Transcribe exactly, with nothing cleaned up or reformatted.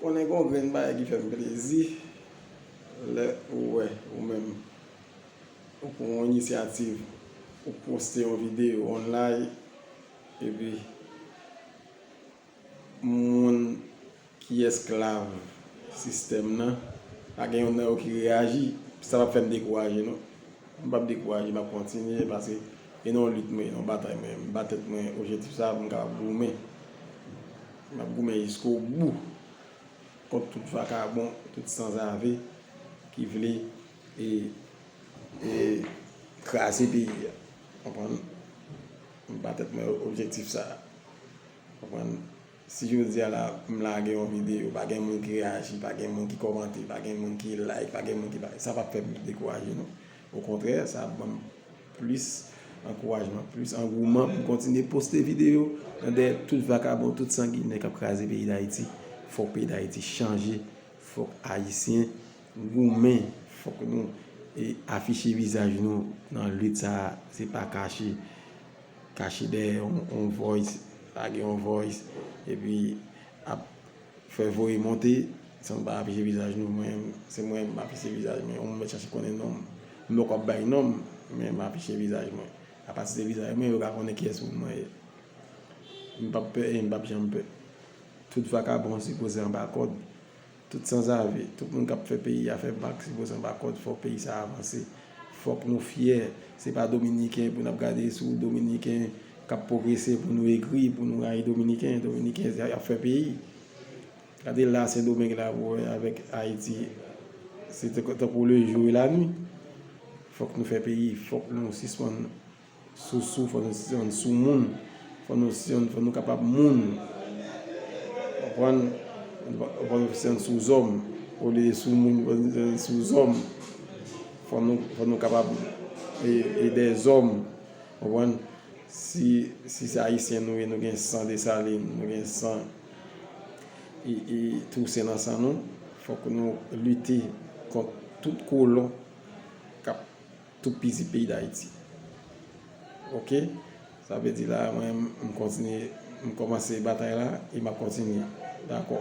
Konnen gen yon grenn bagay ki fè m plezi lè ou wè ou menm ou pran yon inisyativ, ou poste yon videyo online, epi moun ki esklav sistèm nan, pa gen youn nan yo ki reyaji, sa p ap fè m dekouraje non. M p ap dekouraje, m ap kontinye, paske e nan yon lit mwen, e nan yon batay mwen, m ba tèt mwen objektif sa pou m kapab goumen. M ap goumen jiskobou kont tout vakabon, tout sanzave ki vle e, e kraze peyi a. Konprann? M ba tèt mwen objektif sa. Konprann? Si jodi a la, m lage yon videyo, pa gen moun ki reyaji, pa gen moun ki kòmante, pa gen moun ki like, pa gen moun ki pa, sa p ap fè m dekouraje non. Okontrè, sa ap ban m plis ankourajman, plis angouman pou m kontinye poste videyo nan dèyè tout vakabon, tout sanginè k ap kraze peyi Dayiti. Fòk peyi Dayiti chanje, fòk Ayisyen goumen, fòk nou e, afiche vizaj nou nan lit sa a, se pa kache, kache dèyè yon, yon voice, lage yon voice, epi ap fè voye monte, san nou pa afiche vizaj nou. Mwen, se mwen m afiche vizaj mwen, yon moun mèt chache konnen non m. M poko ap bay non m, men m afiche vizaj mwen. Apati de vizaj mwen, yo ka konnen kiyès moun mwen ye. M p ap pè e m p ap janm pè. Tout vakabon sipoze anba kòd. Tout sanzave, tout moun k ap fè peyi a fè bak, sipoze anba kòd, fòk peyi sa a avanse. Fòk nou fyè. Se pa Dominiken pou n ap gade sou Dominiken k ap pwogrese pou nou egri, pou nou rayi Dominiken. Dominiken, y ap fè peyi. Gade la, Sendomeng la, pou wè avèk Ayiti, se tankou le jour et la nuit. Fòk nou fè peyi, fòk nou sispann sousou, fò nou sispann sou moun, fò nou sispann, fò nou kapab moun. Konprann? Fò nou sispann sou zòm, olye sou moun, fò nou sispann sou zòm. Fò nou, fò nou kapab e, e dè zòm. Konprann? Si, si se Ayisyen nou ye, nou gen san Desalin, nou gen san e, e Tousen nan san nou, fòk nou lite kont tout kolon k ap toupizi peyi Dayiti. Oke? Sa vle di la, mwen, m kontinye, m kòmanse batay la, e m ap kontinye. Dakò.